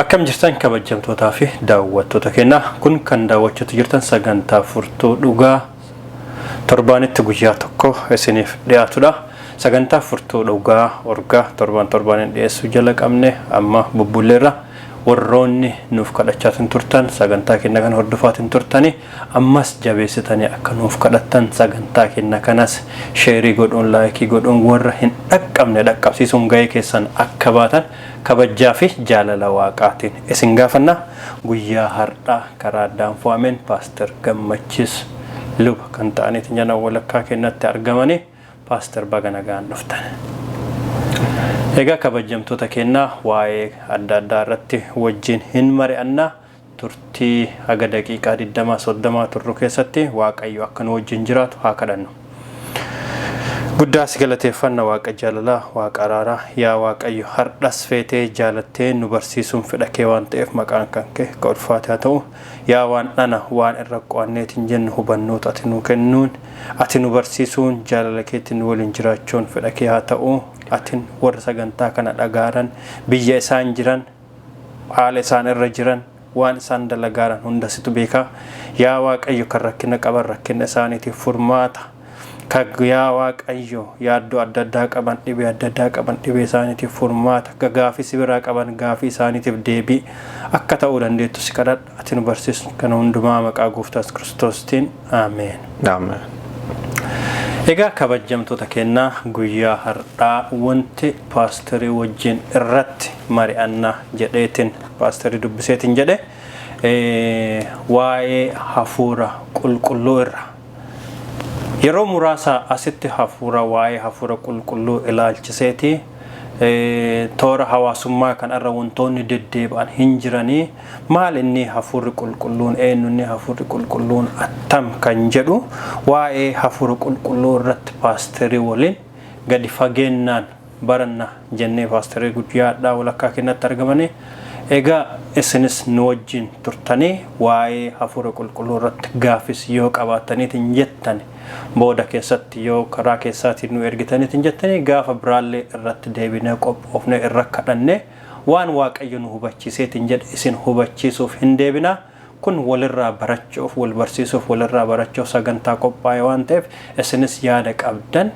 Akkam jirtan kabajamtootaa fi daawwattoota keenya? Kun kan daawwachuutti jirtan sagantaa Furtuu Dhugaa torbaanitti guyyaa tokko isiniif dhiyaatudha. Sagantaa Furtuu Dhugaa orgaa torban torbaaniin dhiyeessuu jala qabne amma bubbulleerra. Warroonni nuuf kadhachaatiin turtan, sagantaa keenya kana hordofaatiin turtani, ammas jabeessitanii akka nuuf kadhattan, sagantaa keenya kanas share godhuun, like godhuun, warra hin dhaqqabne dhaqqabsiisuun gahee keessan akka baatan kabajaa fi jaalala Waaqaatiin isin gaafanna. Guyyaa har'aa karaa addaan fo'ameen Paaster Gammachiis Luba kan ta'aniitiin jana walakkaa keenyatti argamanii. Paaster, baga nagaan dhuftan. Egaa kabajamtoota keenyaa, waa'ee adda addaa irratti wajjin hin mari'annaa. Turtii haga daqiiqaa 20 30 turru keessatti Waaqayyo akka nu wajjin jiraatu haa kadhannu. Guddaa si galateeffanna, Waaqa jaalalaa, Waaqa araaraa. Yaa Waaqayyo, har'as feetee jaalattee nu barsiisuun fedha kee waan ta'eef maqaan kan kee ka ulfaate haa ta'u. Yaa waan dhana waan irra qo'anneetiin jennu hubannoota ati nu kennuun, ati nu barsiisuun, jaalala keetiin nu waliin jiraachuun fedha kee haa ta'u. Atin warra sagantaa kana dhagaaran, biyya isaan jiran, haala isaan irra jiran, waan isaan dalagaaran hunda situ beekaa. Yaa Waaqayyo, kan rakkina qaban rakkina isaaniitiif furmaata, kan yaa Waaqayyo yaaddoo adda addaa qaban, dhibee adda addaa qaban dhibee isaaniitiif furmaata, ka gaafii si biraa qaban gaafii isaaniitiif deebii akka ta'uu dandeettu si kadhadha. Ati nu barsiisu. Kana hundumaa maqaa Gooftaas Kiristoostiin, ameen. Ameen. Egaa kabajamtoota kennaa, guyyaa har'aa wanti paasterii wajjin irratti mari'annaa jedheetiin paasterii dubbiseetiin jedhe waa'ee hafuura qulqulluu irra. Yeroo muraasa asitti hafuura waa'ee hafuura qulqulluu ilaalchiseeti toora hawaasummaa kanarra wantoonni deddeebi'an hin jiranii. Maal inni hafuurri qulqulluun, eenyu inni hafuurri qulqulluun, attam kan jedhu waa'ee hafuura qulqulluu irratti paasterii waliin gadi fageennaan baranna jennee paasterii guyyaadhaa walakkaa keenyatti argamanii. Egaa isinis nu wajjin turtanii waa'ee hafuura qulqulluu irratti gaafis yoo qabaattaniitiin jettan, booda keessatti yoo karaa keessaatiin nu ergitaniitiin jettanii, gaafa biraallee irratti deebinee qophoofne irra kadhanne waan Waaqayyo nu hubachiiseetiin jedhe isin hubachiisuuf hin deebina. Kun walirraa barachuuf, wal barsiisuuf, walirraa barachuuf sagantaa qophaa'e waan ta'eef, isinis yaada qabdan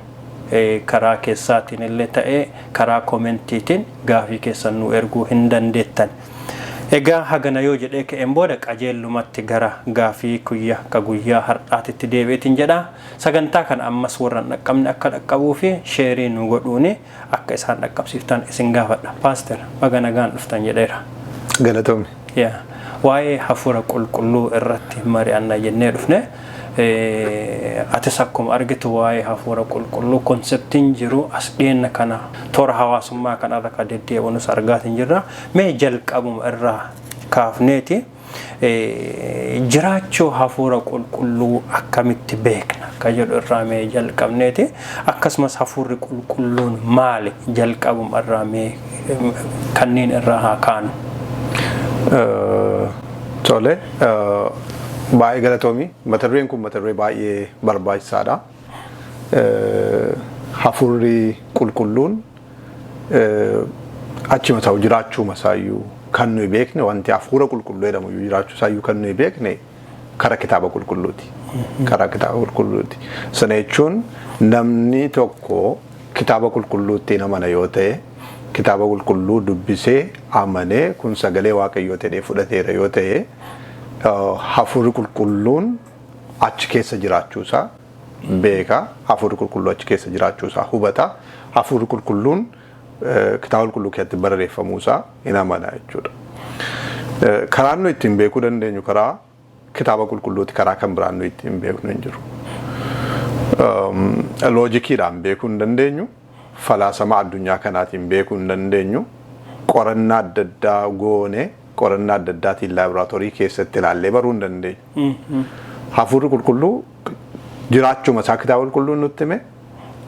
karaa keessaatiin illee ta'ee karaa commentiitiin gaafii keessan nu erguu hin dandeettan. Egaa hagana yoo jedhee ka'een booda qajeellumatti gara gaafii kuyya ka guyyaa har'aatitti deebi'eetiin jedha. Sagantaa kana ammas warra hin dhaqqabne akka dhaqqabuu fi share nu godhuuni akka isaan dhaqqabsiiftan isin gaafadha. Paaster, baga nagaan dhuftan jedheera. Galatoomi. Yaa, waa'ee hafuura qulqulluu irratti mari'anna jennee dhufne. Atis akkuma argitu waa'ee hafuura qulqulluu conceptiin jiru as dhiyenna kana toora hawaasummaa kanarra kan deddeebi'unus argaatiin jirra. Mee jalqabuma irraa kaafneeti jiraachuu hafuura qulqulluu akkamitti beekna ka jedhu irraa mee jalqabneeti, akkasumas hafuurri qulqulluun maali, jalqabuma irraa mee kanneen irraa haa kaanu. Tole, baay'ee galatoomi. Mata dureen kun mata duree baay'ee barbaachisaadha. Hafuurri qulqulluun achuma ta'u jiraachuu masaayyuu kan nuyi beekne, wanti hafuura qulqulluu jedhamu iyyuu jiraachuu isaayyuu kan nuyi beekne karaa kitaaba qulqulluuti. Karaa kitaaba qulqulluuti. Sana jechuun namni tokko kitaaba qulqulluutti amana yoo ta'e, kitaaba qulqulluu dubbisee amanee kun sagalee Waaqayyoo ta'ee fudhateera yoo ta'e, hafuurri qulqulluun achi keessa jiraachuusaa beeka. Hafuurri qulqulluu achi keessa jiraachuusaa hubata. Hafuurri qulqulluun kitaaba qulqulluu keessatti barreeffamuusaa hin amana jechuudha. Karaan nuyi ittiin beekuu dandeenyu karaa kitaaba qulqulluuti, karaa kan biraan nuyi ittiin beeknu hin jiru. Logiciidhaan beekuu hin dandeenyu. Falaasama addunyaa kanaatiin beekuu hin dandeenyu. Qorannaa adda addaa goone, qorannaa adda addaatiin laaboraatoorii keessatti ilaallee baruu hin dandeenyu. Hafuurri qulqulluu jiraachuma isaa kitaaba qulqulluu nutti hime.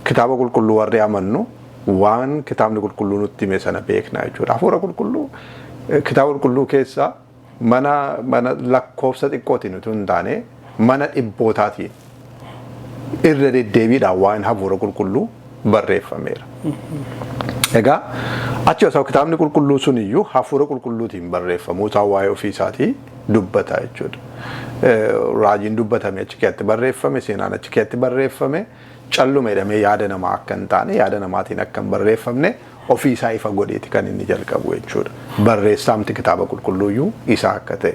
Kitaaba qulqulluu warri amannu waan kitaabni qulqulluu nutti hime sana beekna jechuudha. Hafuura qulqulluu kitaaba qulqulluu keessaa mana lakkoofsa xiqqootiin utuu hin taane mana dhibbootaatiin irra deddeebiidhaan waa'een hafuura qulqulluu barreeffameera. Egaa Achi osoo kitaabni qulqulluu sun iyyuu hafuura qulqulluutiin barreeffamuu isaa waa'ee ofii isaatii dubbata jechuudha. Raajiin dubbatame achi keessatti barreeffame, seenaan achi keessatti barreeffame, calluma jedhamee yaada namaa akka hin taane, yaada namaatiin akka hin barreeffamne ofii isaa ifa godheeti kan inni jalqabu jechuudha. Barreessaamti kitaaba qulqulluuyyuu isaa akka ta'e.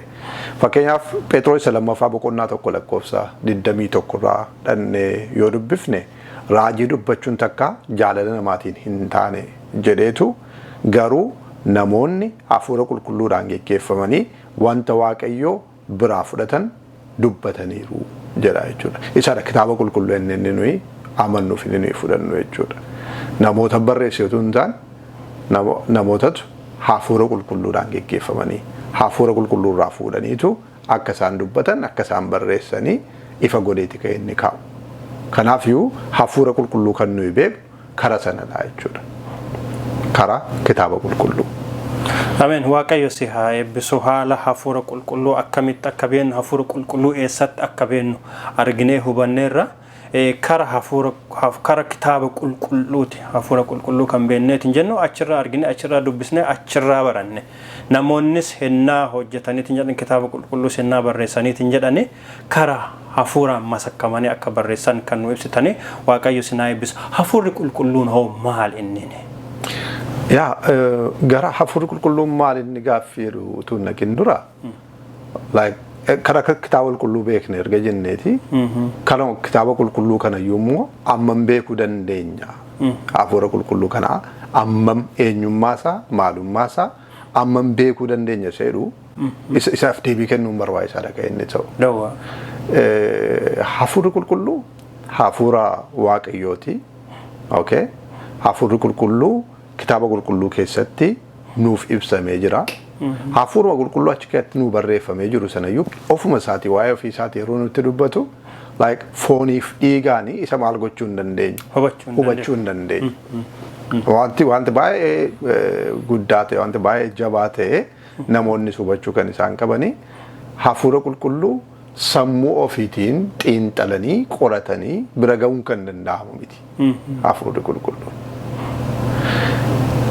Fakkeenyaaf, Phexros isa lammaffaa boqonnaa 1 lakkoofsa 21 irraa dhannee yoo dubbifne, raajii dubbachuun takka jaalala namaatiin hin taane jedheetu, garuu namoonni hafuura qulqulluudhaan geggeeffamanii wanta Waaqayyoo biraa fudhatan dubbataniiru jedha jechuudha. Isadha kitaaba qulqulluu inni nuyi amannuuf inni nuyi fudhannu jechuudha. Namoota barreesse utuu hin taane, namootatu hafuura qulqulluudhaan geggeeffamanii hafuura qulqulluurraa fuudhaniitu akka isaan dubbatan, akka isaan barreessanii ifa godheeti kan inni kaa'u. Kanaafiyyuu hafuura qulqulluu kan nuyi beeknu kara sanadha jechuudha. Karaa kitaaba qulqulluu. Ameen. Waaqayyo si haa eebbisu. Haala hafuura qulqulluu akkamitti akka beennu, hafuura qulqulluu eessatti akka beennu arginee hubanneerra. Kara hafuura, kara kitaaba qulqulluuti hafuura qulqulluu kan beenneetiin jennu, achirraa argine, achirraa dubbisne, achirraa baranne. Namoonnis hennaa hojjetaniitiin jedhan, kitaaba qulqulluus hennaa barreessaniitiin jedhani, kara hafuuraan masakkamanii akka barreessan kan nu ibsitanii, Waaqayyo si haa eebbisu. Hafuurri qulqulluun hoo maal inni? Yaa, gara hafuurri qulqulluun maal inni gaaffii jedhu utuu hin naqin dura, like, karaa kitaaba qulqulluu beekne erga jenneeti, kara kitaaba qulqulluu kana immoo ammam beekuu dandeenya? Hafuura qulqulluu kana ammam, eenyummaa isaa, maalummaa isaa ammam beekuu dandeenya isa jedhu isaaf deebii kennuun barbaachisaadha kan inni ta'u. Dawwaa. Hafuurri qulqulluu hafuura Waaqayyooti. Okay. Hafuurri qulqulluu kitaaba qulqulluu keessatti nuuf ibsamee jira. Hafuuruma qulqulluu achi keessatti nuu barreeffamee jiru sanayyuu ofuma isaatii waa'ee ofii isaatii yeroo nutti dubbatu, like, fooniif dhiigaanii isa maal gochuu hin dandeenyu. Hubachuu hin. Hubachuu hin dandeenyu. Wanti baay'ee guddaa ta'e, wanti baay'ee jabaa ta'e, namoonnis hubachuu kan isaan qabanii, hafuura qulqulluu sammuu ofiitiin xiinxalanii qoratanii bira ga'uun kan danda'amu miti. Hafuurri qulqulluu.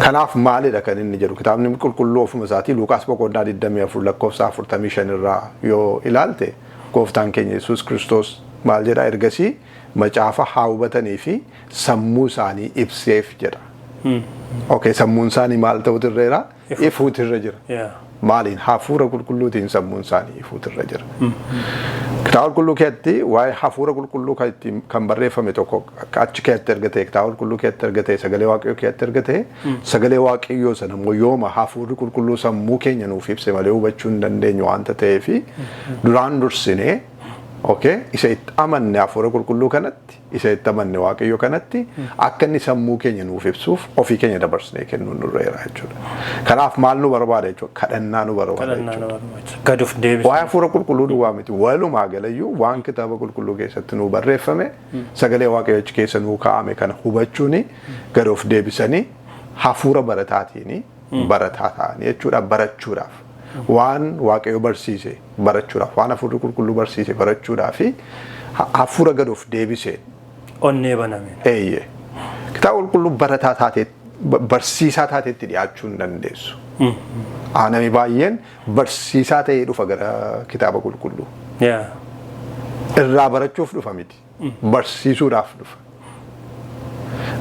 Kanaaf maalidha kan inni jedhu kitaabni qulqulluu ofuma isaatii? Luuqaas boqonnaa 24 lakkoofsa 45 irraa yoo ilaalte, gooftaan keenya Yesuus Kiristoos maal jedha? Ergasii macaafa haa hubatanii fi sammuu isaanii ibseef jedha. Okay, sammuun isaanii maal ta'utu irra jira? Ifuutu irra jira. Maaliin? Hafuura qulqulluutiin sammuun isaanii ifuutu irra jira. Kitaaba qulqulluu keessatti waa'ee hafuura qulqulluu kan ittiin kan barreeffame tokko achi keessatti erga ta'e, kitaaba qulqulluu keessatti erga ta'e, sagalee Waaqayyoo keessatti erga ta'e, sagalee Waaqayyoo sana immoo yooma hafuurri qulqulluu sammuu keenya nuuf ibse malee hubachuu hin dandeenyu waanta ta'eefi, duraan dursinee, okay, isa itti amanne hafuura qulqulluu kanatti, isa itti amanne Waaqayyo kanatti akka inni sammuu keenya nuuf ibsuuf ofii keenya dabarsinee kennuun nurra jira jechuudha. Kanaaf maal nu barbaada jechuudha? Kadhannaa nu barbaada Kadhannaa jechuudha. nu barbaachisa. Gad of deebisu. Waa'ee hafuura qulqulluu duwwaa miti. Walumaa galayyuu waan kitaaba qulqulluu keessatti nuu barreeffame, sagalee Waaqayyo achi keessa nuu kaa'ame kana hubachuuni gad of deebisanii hafuura barataatiin barataa ta'anii jechuudha, barachuudhaaf. Waan Waaqayyo barsiise barachuudhaaf, waan hafuurri qulqulluu barsiise barachuudhaaf fi hafuura gad of deebiseen. Onnee baname. Eeyyee. Kitaaba qulqulluu barataa taatee, barsiisaa taateetti dhiyaachuu hin dandeessu. Namni baay'een barsiisaa ta'ee dhufa gara kitaaba qulqulluu. Irraa barachuuf dhufa miti. Barsiisuudhaaf dhufa.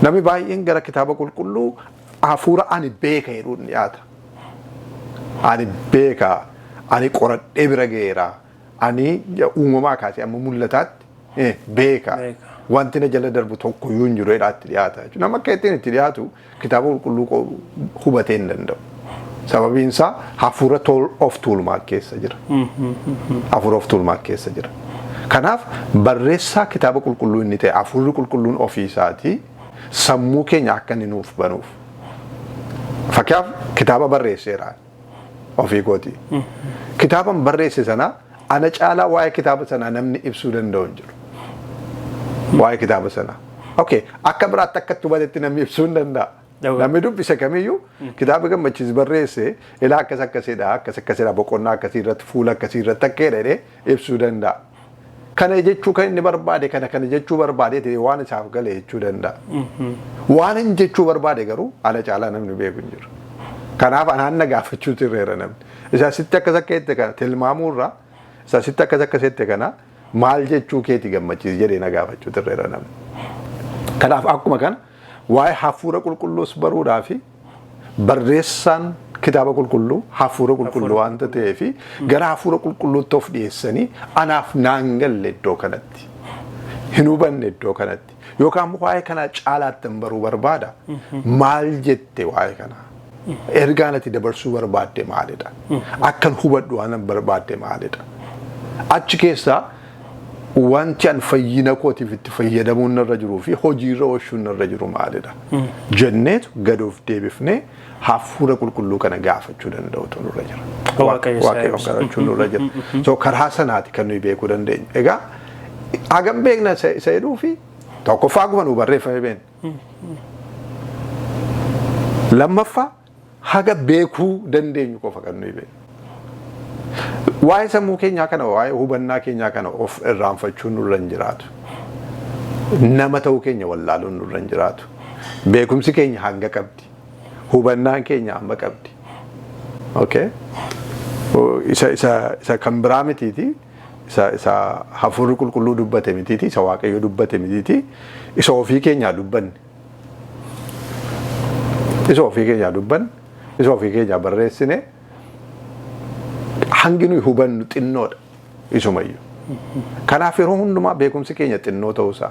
Namni baay'een gara kitaaba qulqulluu hafuura ani beeka jedhuun dhiyaata. Ani beeka, ani qoradhee bira ga'eera, ani uumamaa kaasee amma mul'ataatti beeka. Beeka. Wanti na jala darbu tokko iyyuu hin jiru jedhaatti dhiyaata jechuudha. Nama akka ittiin itti dhiyaatu kitaaba qulqulluu hubatee hin danda'u. Sababiin isaa hafuura of tuulmaa keessa jira. Hafuura of tuulmaa keessa jira. Kanaaf barreessaa kitaaba qulqulluu inni ta'e hafuurri qulqulluun ofii isaatii sammuu keenya akka inni nuuf banuuf. Fakkeenyaaf, kitaaba barreesseera ofii kooti. Kitaaban barreesse sana ana caalaa waa'ee kitaaba sanaa namni ibsuu danda'u hin jiru. Waa'ee kitaaba sanaa. Okay, akka biraatti akka itti hubatetti namni ibsuu hin danda'a. Namni dubbise kamiyyuu kitaaba Gammachiis barreesse ilaa akkas akkasidha, akkas akkasidha, boqonnaa akkasii irratti, fuula akkasii irratti akka jedhee ibsuu danda'a. Kana jechuu kan inni barbaade, kana jechuu barbaade ta'e waan isaaf gale jechuu danda'a. Waan inni jechuu barbaade garuu ana caalaa namni beeku hin jiru. Kanaaf anaan na gaafachuu tirreera namni. Isa sitti akkas akka jette kana tilmaamuurraa, isa sitti akkas akkas jette kana maal jechuu keeti Gammachiis jedhee na gaafachuu tirreera namni. Kanaaf akkuma kana waa'ee hafuura qulqulluus baruudhaa fi barreessaan kitaaba qulqulluu hafuura qulqulluu waanta ta'eef, gara hafuura qulqulluutti of dhiyeessanii, anaaf naan galle iddoo kanatti, hin hubanne iddoo kanatti, yookaan immoo waa'ee kanaa caalaatti hin baruu barbaada, maal jette waa'ee kanaa, ergaan ati dabarsuu barbaadde maalidha, akkan hubadhu waan barbaadde maalidha, achi keessaa wanti an fayyina kootiif itti fayyadamuun narra jiruu fi hojiirra oolchuun narra jiru maalidha jenneetu gad of deebifnee hafuura qulqulluu kana gaafachuu danda'utu nurra jira. Waaqayyo isaa Waaqayyoon eebbisu. kadhachuu nurra jira. So karaa sanaati kan nuyi beekuu dandeenyu. Egaa hagam beekna isa jedhuu fi tokkoffaa akkuma nu barreeffame beekna. Lammaffaa, haga beekuu dandeenyu qofa kan nuyi beeknu. Waa'ee sammuu keenyaa kana, waa'ee hubannaa keenyaa kana of irraanfachuun nurra hin jiraatu. Nama ta'uu keenya wallaaluun nurra hin jiraatu. Beekumsi keenya hanga qabdi. Hubannaan keenya hamma qabdi. Okay? Isa kan biraa mitiiti. Isa hafuurri qulqulluu dubbate mitiiti. Isa Waaqayyo dubbate mitiiti. Isa ofii keenyaa dubbanne. Isa ofii keenyaa dubbanne. Isa ofii keenyaa barreessine. Hangi nuyi hubannu xinnoodha isumayyuu. Kanaaf yeroo hundumaa beekumsi keenya xinnoo ta'uusaa.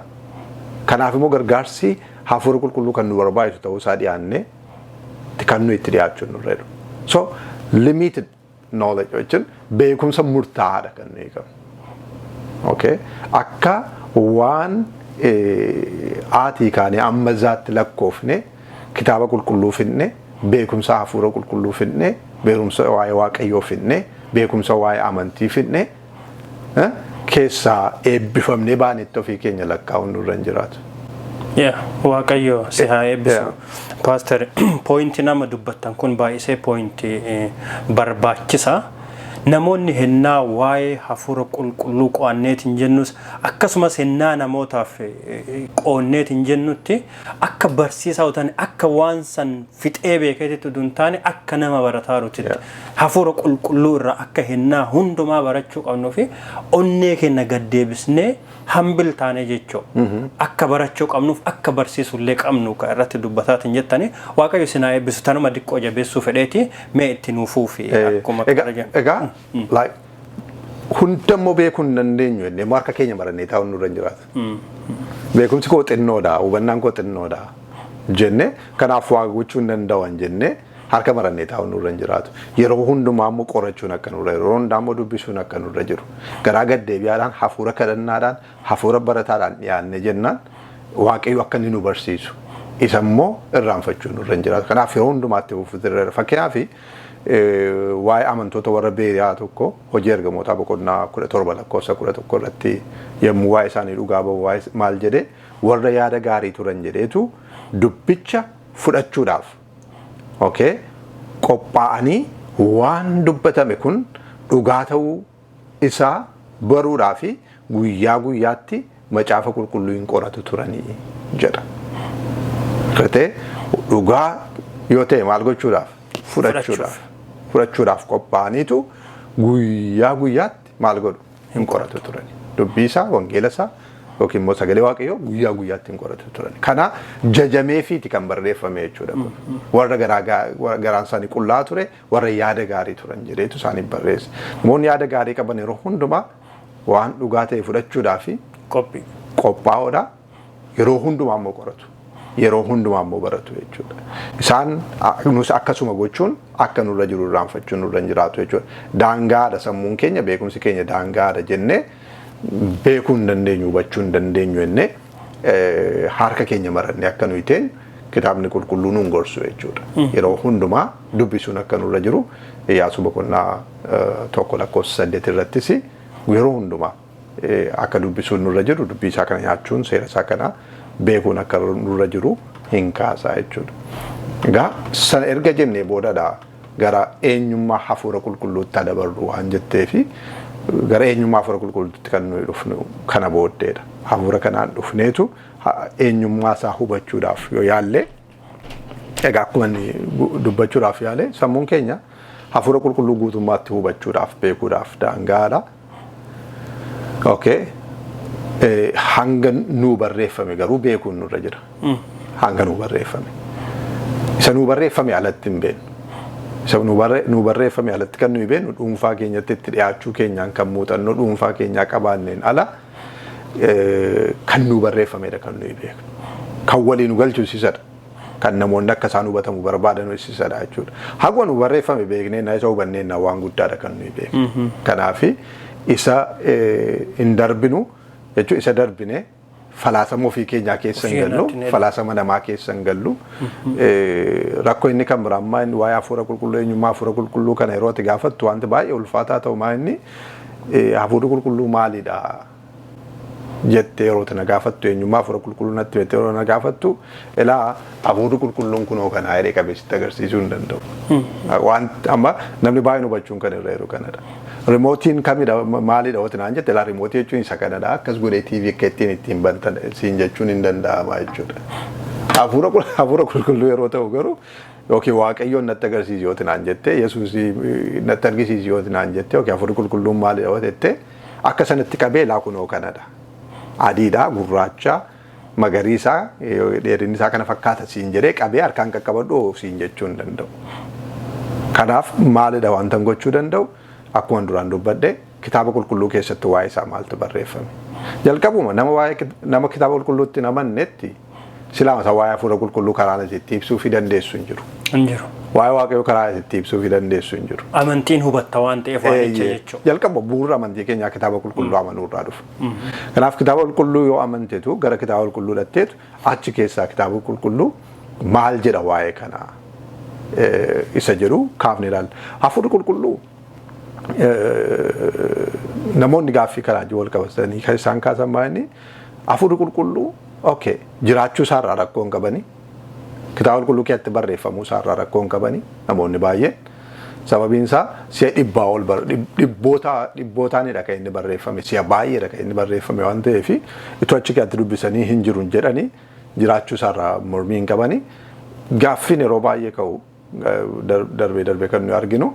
Kanaaf immoo gargaarsi hafuura qulqulluu kan nu barbaachisu ta'uusaa dhiyaannee kan nuyi itti dhiyaachuun nurra jiru. So limited knowledge jechuun beekumsa murtaa'aadha kan nuyi qabnu. Okay? Akka waan aatii kaanee amma zaatti lakkoofne, kitaaba qulqulluu finne, beekumsa hafuura qulqulluu finne, beekumsa waa'ee Waaqayyoo finne, beekumsa waa'ee amantii finne, keessaa eebbifamnee baanetti ofii keenya lakkaa'uun nurra hin jiraatu. Yaa Waaqayyo si haa eebbisu. Paaster, point nama dubbattan kun baay'isee point barbaachisaa. Namoonni hennaa waa'ee hafuura qulqulluu qo'anneetiin jennus, akkasumas hennaa namootaaf qoonneetiin jennutti, akka barsiisaa utan akka waan san fixee beekeetitti utuu hin taane, akka nama barataarutti hafuura qulqulluu irraa akka hennaa hundumaa barachuu qabnuu fi onnee keenya gaddeebisnee humble taane jechuu akka barachuu qabnuuf akka barsiisullee qabnu kan irratti dubbataatiin jettani. Waaqayyo sinaa eebbisu. Tanuma diqqoo jabeessuu fedheeti. Mee itti nuufuufi akkuma Egaa like hundammoo beekuu hin dandeenyu jennee immoo harka keenya marannee taa'uun nurra hin jiraatu. Beekumsi koo xinnoodha, hubannaan koo xinnoodha jennee, kanaaf waa gochuu hin danda'an jennee harka marannee taa'uun nurra hin jiraatu. Yeroo hundumaa immoo qorachuun akka nurra jiru, yeroo hundaa immoo dubbisuun akka nurra jiru. Garaa gaddeebi'aadhaan, hafuura kadhannaadhaan, hafuura barataadhaan dhiyaannee jennaan Waaqayyo akka inni nu barsiisu isa immoo irraanfachuu nurra hin jiraatu. Kanaaf yeroo hundumaatti fufuutu. Fakkeenyaaf, waa'ee amantoota warra Beeriyaa tokko Hojii Ergamootaa boqonnaa 17 lakkoofsa 11 irratti yommuu waa'ee isaanii dhugaa bahu, waa'ee maal jedhee? Warra yaada gaarii turan jedheetu, dubbicha fudhachuudhaaf, okay, qophaa'anii waan dubbatame kun dhugaa ta'uu isaa baruudhaa fi guyyaa guyyaatti macaafa qulqulluu hin qoratu turanii jedha. Gartee dhugaa yoo ta'e maal gochuudhaaf? Fudhachuudhaaf. Fudhachuudhaaf qophaa'aniitu guyyaa guyyaatti maal godhu? Hin qoratu turani. Dubbii isaa, wangeela isaa yookiin immoo sagalee Waaqayyoo guyyaa guyyaatti hin qoratu turan. Kana jajameefiiti kan barreeffame jechuudha kun. Warra garaan isaanii qullaa ture, warra yaada gaarii turan jedheetu isaaniif barreesse. Namoonni yaada gaarii qaban yeroo hundumaa waan dhugaa ta'e fudhachuudhaa fi qophii qophaa'oodha. Yeroo hundumaa immoo qoratu. Yeroo hundumaa immoo baratu jechuudha. Isaan nus akkasuma gochuun akka nurra jiru irraanfachuun nurra hin jiraatu jechuudha. Daangaadha sammuun keenya, beekumsi keenya daangaadha jennee, beekuu hin dandeenyu, hubachuu hin dandeenyu jennee harka keenya marannee akka nuyi teenyu kitaabni qulqulluu nuun gorsu jechuudha. Yeroo hundumaa dubbisuun akka nurra jiru Iyyaasuu boqonnaa 1 lakkoofsa 8 irrattis yeroo hundumaa akka dubbisuun nurra jiru, dubbii isaa kana nyaachuun, seera isaa kana beekuun akka nurra jiru hin kaasaa jechuudha. Egaa sana erga jennee boodadha Gara eenyummaa hafuura qulqulluutti dabarru waan jetteefi gara eenyummaa hafuura qulqulluutti kan nuyi dhufnu kana booddeedha. Hafuura kanaan dhufneetu eenyummaa isaa hubachuudhaaf yoo yaalle, egaa akkuma inni dubbachuudhaaf yaale, sammuun keenya hafuura qulqulluu guutummaatti hubachuudhaaf, beekuudhaaf daangaadha. Okay. Hanga nuu barreeffame garuu beekuun nurra jira. Hanga nuu barreeffame. Isa nuu barreeffame alatti hin beeknu. Isa nuu barreeffame alatti kan nuyi beeknu dhuunfaa keenyatti itti dhiyaachuu keenyaan, kan muuxannoo dhuunfaa keenyaa qabaanneen ala, kan nuu barreeffamedha kan nuyi beeknu. Kan walii nu galchu isadha. Kan namoonni akka isaan hubatamu barbaadan isadha jechuudha. Haguma nu barreeffame beeknee na isa hubannee na waan guddaadha kan nuyi beeknu. Kanaafi isa hin darbinu jechuun isa darbine falaasama ofii keenyaa keessa hin gallu, falaasama namaa keessa hin gallu. Rakkoo inni kan biraa ammaa inni waa'ee hafuura qulqulluu, eenyummaa hafuura qulqulluu kana yeroo ati gaafattu, wanti baay'ee ulfaataa ta'u maa inni hafuurri qulqulluu maalidha jettee yeroo tana gaafattu, eenyummaa hafuura qulqulluu natti himte yeroo na gaafattu, ilaa hafuurri qulqulluun kunoo kanaa jedhee qabeessitti agarsiisuu hin danda'u. Waan amma namni baay'een hubachuun kan irra jiru kanadha. Remote-iin kamidha, maalidha wanti naan jette, ilaa remote jechuun isa kanadha, akkas godhee TV akka ittiin bantan siin jechuun hin danda'ama jechuudha. Hafuura qulqulluu yeroo ta'u garuu, yookiin Waaqayyoon natti agarsiisi yoo naan jette, Yesuus natti argisiisi yoo naan jette, yookiin hafuurri qulqulluun maalidha yoo jette, akka sanatti qabee ilaa kunoo kanadha. Adiidha, gurraacha, magariisa, dheerinni isaa kana fakkaata siin jedhee qabee harkaan qaqqabadhu siin jechuu hin danda'u. Kanaaf maalidha wanta gochuu danda'u? Akkuma duraan dubbadhe, kitaaba qulqulluu keessatti waa'ee isaa maaltu barreeffame? Jalqabuma nama waa'ee nama kitaaba qulqulluutti hin amannetti silaama isa waa'ee hafuura qulqulluu karaa itti ibsuu fi dandeessu hin jiru. Hin jiru. Waa'ee Waaqayyoo karaa itti ibsuu fi dandeessu hin jiru. Amantiin hubatta waan ta'eef waan jecha jechuudha. Jalqaba bu'uura amantii keenyaa kitaaba qulqulluu amanuu irraa dhufa. Kanaaf kitaaba qulqulluu yoo amanteetu, gara kitaaba qulqulluu dhatteetu, achi keessaa kitaaba qulqulluu maal jedha waa'ee kanaa isa jedhu kaafne ilaalla. Hafuurri qulqulluu, namoonni gaaffii kanaa wal qabatanii kan isaan kaasan maal, hafuurri qulqulluu, okay, jiraachuu isaarraa rakkoo hin qabanii, kitaaba qulqulluu keessatti barreeffamuu isaarraa rakkoo hin qabanii namoonni baay'een. Sababiin isaa si'a dhibbaa ol, dhibboota dhibbootaanidha kan inni barreeffame, si'a baay'eedha kan inni barreeffame waan ta'eef, itoo achi keessatti dubbisanii hin jiru jedhanii jiraachuu isaarraa mormii hin qabanii. Gaaffiin yeroo baay'ee ka'u, darbee darbee kan nuyi arginu,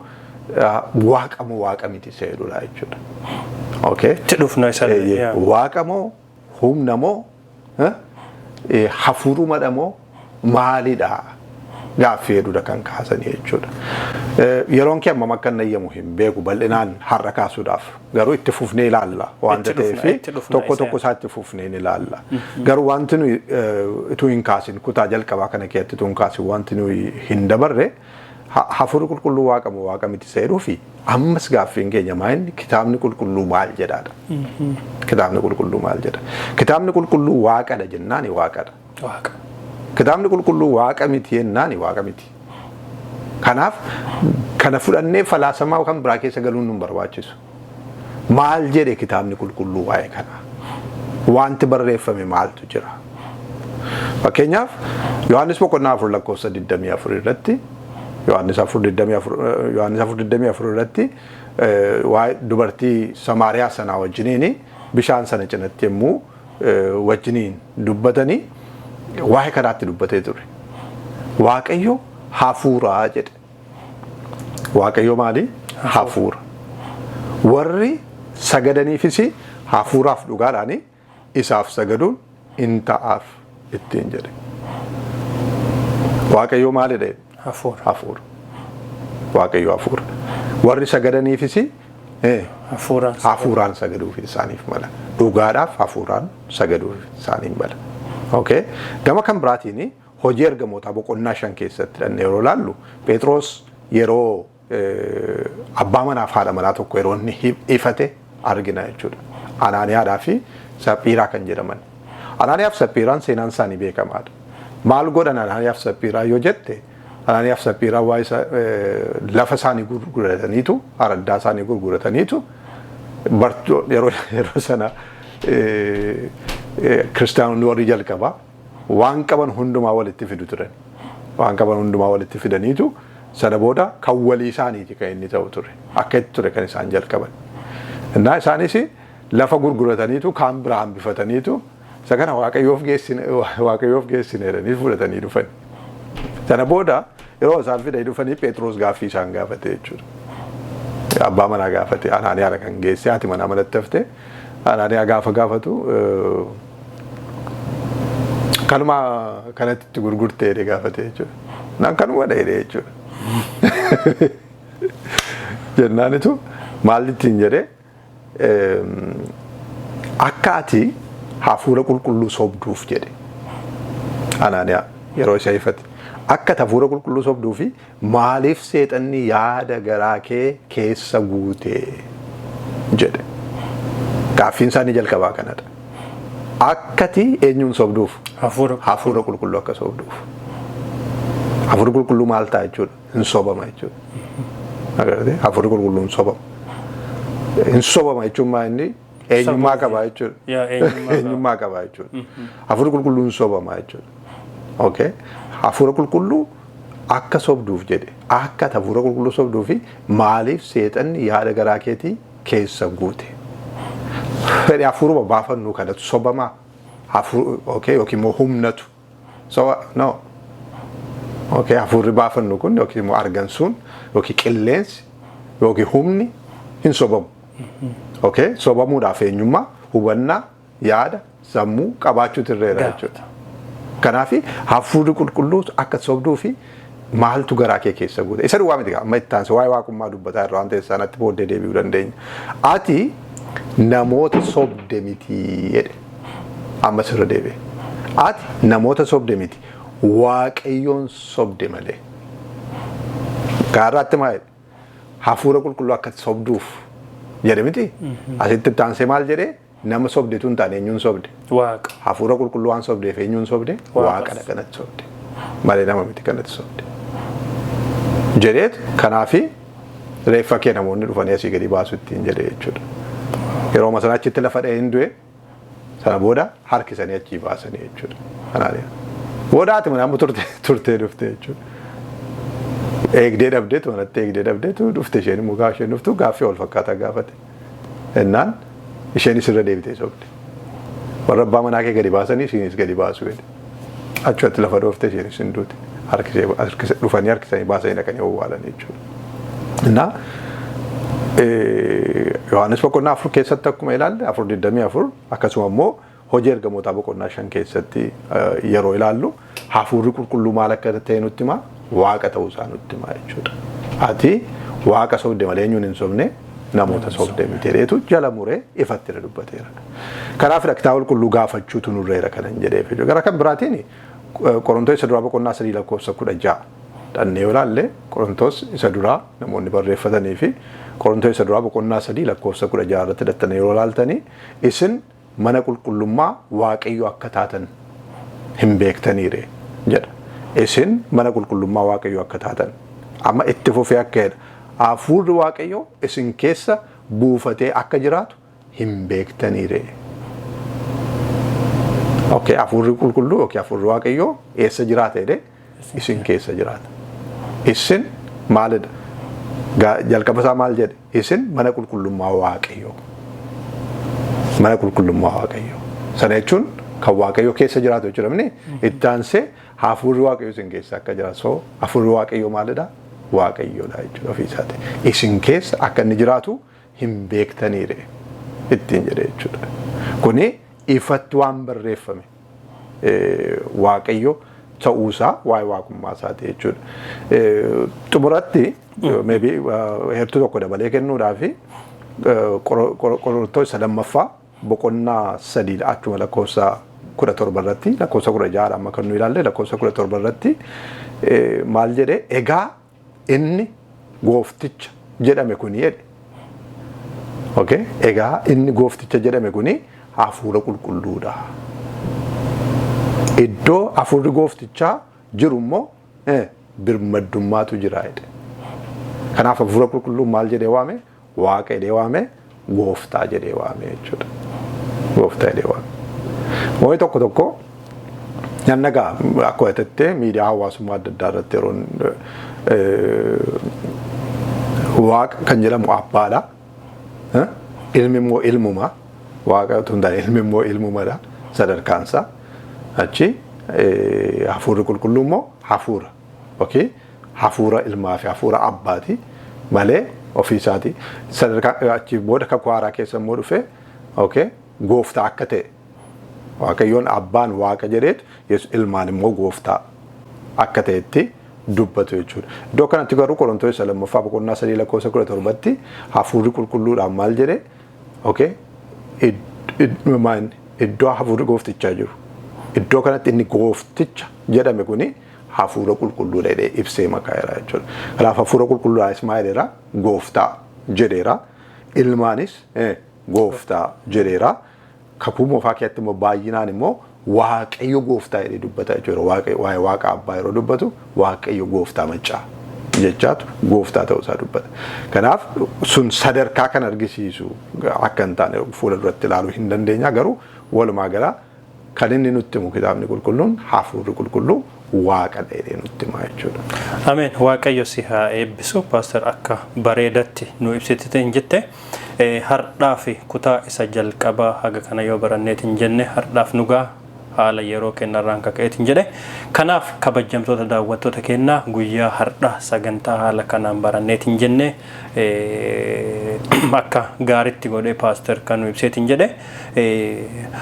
waaqa moo waaqa miti isa jedhudha jechuudha. Okay. Itti dhufna isa. Waaqa moo, humna moo, hafuurumadha moo, maalidha gaaffii hedduudha kan kaasanii jechuudha. Yeroon kee ammam akka inni ayyamu hin beeku bal'inaan har'a kaasuudhaaf, garuu itti fufnee ilaalla waanta ta'eef tokko tokko isaa itti fufnee ni ilaalla. Garuu wanti nuyi utuu hin kaasin, kutaa jalqabaa kana keessatti utuu hin kaasin wanti nuyi hin dabarre, hafuurri qulqulluu waaqa moo waaqa miti seeruu fi ammas gaaffiin keenya maa inni kitaabni qulqulluu maal jedhaadha. Kitaabni qulqulluu maal jedha? Kitaabni qulqulluu waaqadha jennaani waaqadha. Waaqa. Kitaabni qulqulluu waaqa miti jennaani waaqa miti. Kanaaf kana fudhannee falaasamaa kan biraa keessa galuun nu barbaachisu. Maal jedhe kitaabni qulqulluu waa'ee kanaa? Wanti barreeffame maaltu jira? Fakkeenyaaf Yohaannis boqonnaa 4 lakkoofsa 24 irratti, Yohaannis 4 Yohaannis 4:24 irratti, waa'ee dubartii Samaariyaa sanaa wajjiniin bishaan sana cinatti yommuu wajjiniin dubbatanii waa'ee kanaatti dubbatee ture. Waaqayyo hafuuraa jedhe. Waaqayyo maali? Hafuura. Warri sagadaniifis hafuuraaf dhugaadhaan isaaf sagaduun in ta'aaf ittiin jedhe. Waaqayyo maalidha? Hafuura. Hafuura. Waaqayyo hafuura. Warri sagadaniifis Hafuuraan. Hafuuraan sagaduuf isaaniif mala. Dhugaadhaaf hafuuraan sagaduuf isaaniif mala. Okay. Gama kan biraatiin Hojii Ergamootaa boqonnaa 5 keessatti dhannee yeroo ilaallu, Phexros yeroo abbaa manaaf haadha manaa tokko yeroo inni ifate argina jechuudha. Anaaniyaadhaa fi Saphiiraa kan jedhaman. Anaaniyaa fi Saphiiraan seenaan isaanii beekamaadha. Maal godhan Anaaniyaa fi Saphiiraa yoo jette, Anaaniyaa fi Saphiiraan waa'ee lafa isaanii gurgurataniitu, araddaa isaanii gurgurataniitu, yeroo sana kiristaanonni warri jalqabaa waan qaban hundumaa walitti fidu turan. Waan qaban hundumaa walitti fidaniitu Sana booda kan walii isaaniiti kan inni ta'u ture. Akka itti ture kan isaan jalqaban. Innaa isaanis lafa gurgurataniitu kaan biraa hambifataniitu isa kana Waaqayyoof geessine, Waaqayyoof geessine jedhanii fudhatanii dhufan. Sana booda yeroo isaan fidanii dhufanii Phexros gaaffii isaan gaafate jechuudha. Abbaa manaa gaafate. Anaaniyaadha kan geesse, haati manaa manatti hafte. Anaaniyaa gaafa gaafatu, kanuma kanatti itti gurgurtee jedhee gaafate jechuudha. Naan kanuma jedhee jechuudha. Jennaanitu maal ittiin jedhee, akka ati hafuura qulqulluu sobduuf jedhe. Anaaniyaa yeroo isa ifate. Akka ati hafuura qulqulluu sobduu fi maaliif seexanni yaada garaa kee keessa guute jedhe. Gaaffiin isaanii jalqabaa kanadha. Akka ati eenyuun sobduuf? Hafuura. Hafuura qulqulluu akka sobduuf. Hafuurri qulqulluu maal ta'a jechuudha? Hin sobama jechuudha. Agartee, hafuurri qulqulluu hin sobama. Hin sobama jechuun maa inni eenyummaa qaba jechuudha. Yaa, eenyummaa qaba. Eenyummaa qaba jechuudha. Hafuurri qulqulluun hin sobama jechuudha. Okay. Hafuura qulqulluu akka sobduuf jedhe. Akka ati hafuura qulqulluu sobduu fi maaliif seexanni yaada garaa keetii keessa guute? Fedhi hafuuruma baafannuu kanatu sobamaa? Okay, yookiin immoo humnatu. So, no. Okay, hafuurri baafannu kun yookiin immoo argansuun yookiin qilleensi yookiin humni hin sobamu. Okay, sobamuudhaaf eenyummaa, hubannaa, yaada, sammuu qabaachuutu irra jira jechuudha. Kanaaf hafuurri qulqulluu akka sobduu fi maaltu garaa kee keessa guute? Isa duwwaa miti, amma itti aansee waa'ee waaqummaa dubbataa irra waan ta'eef sanatti booddee deebi'uu dandeenya. Ati namoota sobde miti jedhe. Amma sirra deebi'e. Ati namoota sobde miti, Waaqayyoon sobde malee. Gaarraatti maal jedhe? Hafuura qulqulluu akka sobduuf jedhe miti. Asitti itti aansee maal jedhee? Nama sobdetu hin taane, eenyuun sobde? Waaqa. Hafuura qulqulluu waan sobdeef eenyuun sobde? Waaqa. Waaqadha kanatti sobde. Malee nama miti kanatti sobde. Jedheet kanaafi reeffa kee namoonni dhufanii asii gadi baasu ittiin jedhe jechuudha. Yeroo sana achitti lafa dha'ee hin du'e, sana booda harkisanii achii baasanii jechuudha. Kanaaf booda haati manaa immoo turtee dhufte jechuudha. Eegdee dhabdeetu, manatti eegdee dhabdeetu dhufte. Isheen immoo gaafa isheen dhuftu gaaffii wal fakkaataa gaafate. Innaan isheenis irra deebitee sobde. Warra abbaa manaa kee gadi baasanii isiinis gadi baasu jedhe. Achumatti lafa dhoofte, isheenis hin duute. Dhufanii harkisanii baasanii dhaqanii owwaalan jechuudha. Innaa Yohaannis boqonnaa 4 keessatti akkuma ilaalle, 4:24, akkasuma immoo Hojii Ergamootaa boqonnaa 5 keessatti yeroo ilaallu, hafuurri qulqulluu maal akka ta'e nutti hima? Waaqa ta'uu isaa nutti hima jechuudha. Ati Waaqa sobde malee eenyuun hin sobne, namoota sobde miti jedheetu jala muree ifatti irra dubbateera. Kanaaf kitaaba qulqulluu gaafachuutu nurreera kanan jedheef jechuudha. Gara kan biraatiin Qorontoos isa duraa boqonnaa 3 lakkoofsa 16 dhannee yoo ilaalle, Qorontoos isa duraa namoonni barreeffatanii fi Qorontoos isa duraa boqonnaa 3 lakkoofsa 16 irratti hidhattanii yeroo ilaaltanii, isin mana qulqullummaa Waaqayyo akka taatan hin beektaniire jedha. Isin mana qulqullummaa Waaqayyo akka taatan. Amma itti fufee akka jedha. Hafuurri Waaqayyo isin keessa buufatee akka jiraatu hin beektaniire. Okay, hafuurri qulqulluu yookiin hafuurri Waaqayyoo eessa jiraata jedhee? Isin keessa jiraata. Isin maalidha? Jalqaba isaa maal jedhe? Isin mana qulqullummaa Waaqayyoo. Mana qulqullummaa Waaqayyoo. Sana jechuun kan Waaqayyoo keessa jiraatu jechuudha. Inni itti aansee hafuurri Waaqayyoo isin keessa akka jiraatu. So hafuurri Waaqayyoo maalidha? Waaqayyoodha jechuudha ofii isaati. Isin keessa akka inni jiraatu hin beektaniire ittiin jedhe jechuudha. Kuni ifatti waan barreeffame Waaqayyo ta'uusaa, waa'ee waaqummaa isaati jechuudha. Xumuratti maybe heertuu tokko dabalee kennuudhaaf, Qorontoos isa lammaffaa boqonnaa 3 achuma lakkoofsa 17 irratti, lakkoofsa 16 amma kan nu ilaalle, lakkoofsa 17 irratti maal jedhe? Egaa inni goofticha jedhame kuni jedhe. Okay? Egaa inni goofticha jedhame kuni hafuura qulqulluudha. Iddoo hafuurri gooftichaa jiru immoo birmaddummaatu jira jedhe. Kanaaf hafuura qulqulluu maal jedhee waame? Waaqa jedhee waame, gooftaa jedhee waame jechuudha. Gooftaa jedhee waame. Moo'ii tokko tokko Nyannagaa akkuma jettee miidiyaa hawaasummaa adda addaa irratti yeroo Waaqa kan jedhamu abbaadha. Ilmi immoo ilmuma. Waaqa otoo hin taane ilmi immoo ilmumadha sadarkaansaa. Achi hafuurri qulqulluu immoo hafuura. Okay? Hafuura ilmaa fi hafuura abbaati malee ofii isaati. Sadarkaa achi booda kakuu haaraa keessa immoo dhufe, okay, gooftaa akka ta'e, Waaqayyoon abbaan Waaqa jedheetu, Yesus ilmaan immoo gooftaa akka ta'etti dubbatu jechuudha. Iddoo kanatti garuu Qorontoos isa lammaffaa boqonnaa 3 lakkoofsa 17tti hafuurri qulqulluudhaan maal jedhe? Okay, iddoo hafuurri gooftichaa jiru. Iddoo kanatti inni goofticha jedhame kuni hafuura qulqulluudha jedhee ibsee maqaa jira jechuudha. Kanaaf hafuura qulqulluudhaanis maal jedheera? Gooftaa jedheera. Ilmaanis gooftaa jedheera. Kakuu moofaa keessatti immoo baay'inaan immoo Waaqayyo gooftaa jedhee dubbata jechuudha. Waa'ee Waaqa abbaa yeroo dubbatu Waaqayyo gooftaa maccaa jechaatu gooftaa ta'uu isaa dubbata. Kanaaf sun sadarkaa kan argisiisu akka hin taane fuula duratti ilaaluu hin dandeenya, garuu walumaa gala kan inni nutti himu kitaabni qulqulluun hafuurri qulqulluu Waaqa jedhee nutti hima jechuudha. Ameen. Waaqayyo si haa eebbisu. Paaster, akka bareedatti nu ibsitite hin jette. Hardhaaf kutaa isa jalqabaa haga kana yoo baranneetiin jenne hardhaaf nugaa, haala yeroo kennarraan kaka'eetiin jedhe. Kanaaf kabajamtoota daawwattoota kennaa, guyyaa hardhaa sagantaa haala kanaan baranneetiin jenne, akka gaaritti godhee paaster kan nu ibseetiin jedhe.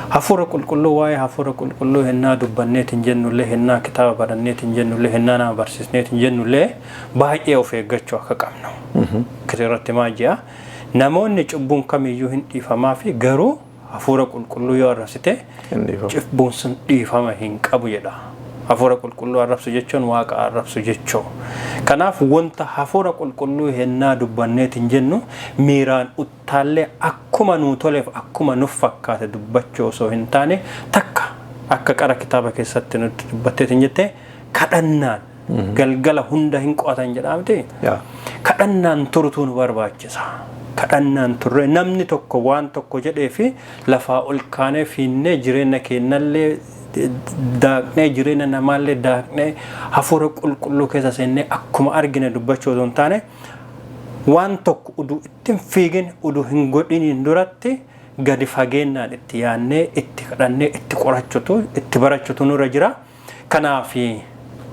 Hafuura qulqulluu, waa'ee hafuura qulqulluu hennaa dubbanneetiin jennullee, hennaa kitaaba baranneetiin jennullee, hennaa nama barsiisneetiin jennullee, baay'ee of eeggachuu akka qabnu. Irratti maal jedha? Namoonni cubbuun kamiyyuu hin dhiifamaa fi garuu hafuura qulqulluu yoo arrabsite Hin dhiifamu. cubbuun sun dhiifama hin qabu jedha. Hafuura qulqulluu arrabsu jechuun Waaqa arrabsu jechuu. Kanaaf wanta hafuura qulqulluu hennaa dubbanneetiin jennu miiraan uttaallee akkuma nuu toleef akkuma nuuf fakkaate dubbachuu osoo hin taane, takka akka qara kitaaba keessatti nutti dubbatteetiin jette kadhannaan galgala hunda hin qo'atan jedhaa miti. Kadhannaan turutu nu barbaachisa. Kadhannaan turre namni tokko waan tokko jedhee fi lafaa ol kaanee fiinnee jireenya keenyallee daaqnee, jireenya namaallee daaqnee, hafuura qulqulluu keessa seennee akkuma argine dubbachuu osoo hin taane, waan tokko uduu ittiin fiigin, uduu hin godhiniin duratti gadi fageennaan itti yaannee, itti kadhannee, itti qorachutu, itti barachutu nurra jira. Kanaaf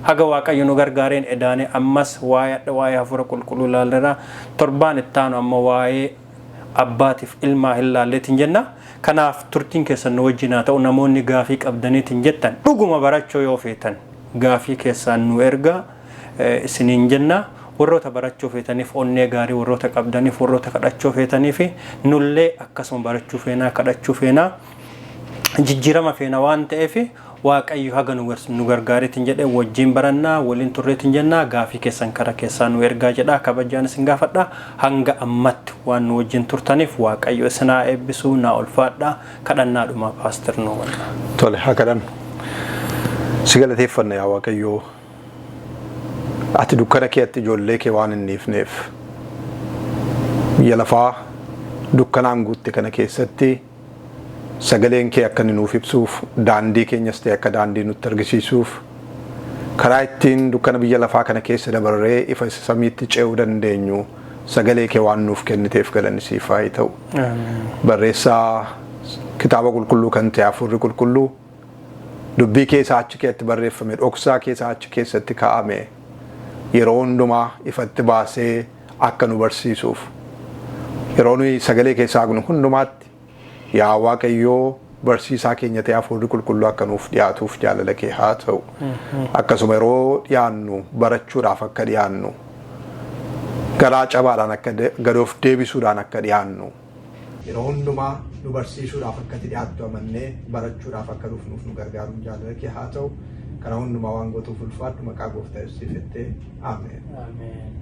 haga Waaqayyo nu gargaareen edaane ammas waa'ee hafuura qulqulluu ilaalleera. Torbaan itti aanu ammoo waa'ee abbaatiif ilmaa hin laalleetiin jenna. Kanaaf turtiin keessan nu wajjin haa ta'u. Namoonni gaafii qabdaniitiin jettan, dhuguma barachuu yoo feetan, gaafii keessaan nu ergaa isiniin jenna. Warroota barachuu feetaniif, onnee gaarii warroota qabdaniif, warroota kadhachuu feetaniif, nullee akkasuma barachuu feenaa, kadhachuu feenaa, jijjiirama feena waan ta'eef, Waaqayyo haga nu gargaareetiin jedhe wajjin barannaa, waliin turreetiin jennaa. Gaafii keessan kara keessaa nu ergaa jedha kabajaan isin gaafadha. Hanga ammatti waan nu wajjin turtaniif Waaqayyo isin haa eebbisu. Naa ulfaadha. Kadhannaadhuma paaster nu godha. Tole, haa kadhannu. Si galateeffanna yaa Waaqayyoo. Ati dukkana keetti ijoollee kee waan hin dhiifneef, biyya lafaa dukkanaan guutte kana keessatti sagaleen kee akka inni nuuf ibsuuf, daandii keenyas ta'e akka daandii nutti argisiisuuf, karaa ittiin dukkana biyya lafaa kana keessa dabarree ifa isa samiitti ce'uu dandeenyu sagalee kee waan nuuf kenniteef galanni siif haa ta'u. Barreessaa kitaaba qulqulluu kan ta'e hafuurri qulqulluu dubbii keessa achi keessatti barreeffame, dhoksaa keessa achi keessatti kaa'ame yeroo hundumaa ifatti baasee akka nu barsiisuuf, yeroo nuyi sagalee keessaa haqnu hundumaatti yaa Waaqayyoo barsiisaa keenya ta'e hafuurri qulqulluu akka nuuf dhiyaatuuf jaalala kee haa ta'u. Akkasuma yeroo dhiyaannu barachuudhaaf akka dhiyaannu, garaa cabaadhaan akka gad of deebisuudhaan akka dhiyaannu, yeroo hundumaa nu barsiisuudhaaf akka itti dhiyaattu amannee barachuudhaaf akka dhufnuuf nu gargaaruun jaalala kee haa ta'u. Kana hundumaa waan gootuuf ulfaadhu, maqaa gooftaa Yesuusiif jettee. Ameen. Ameen.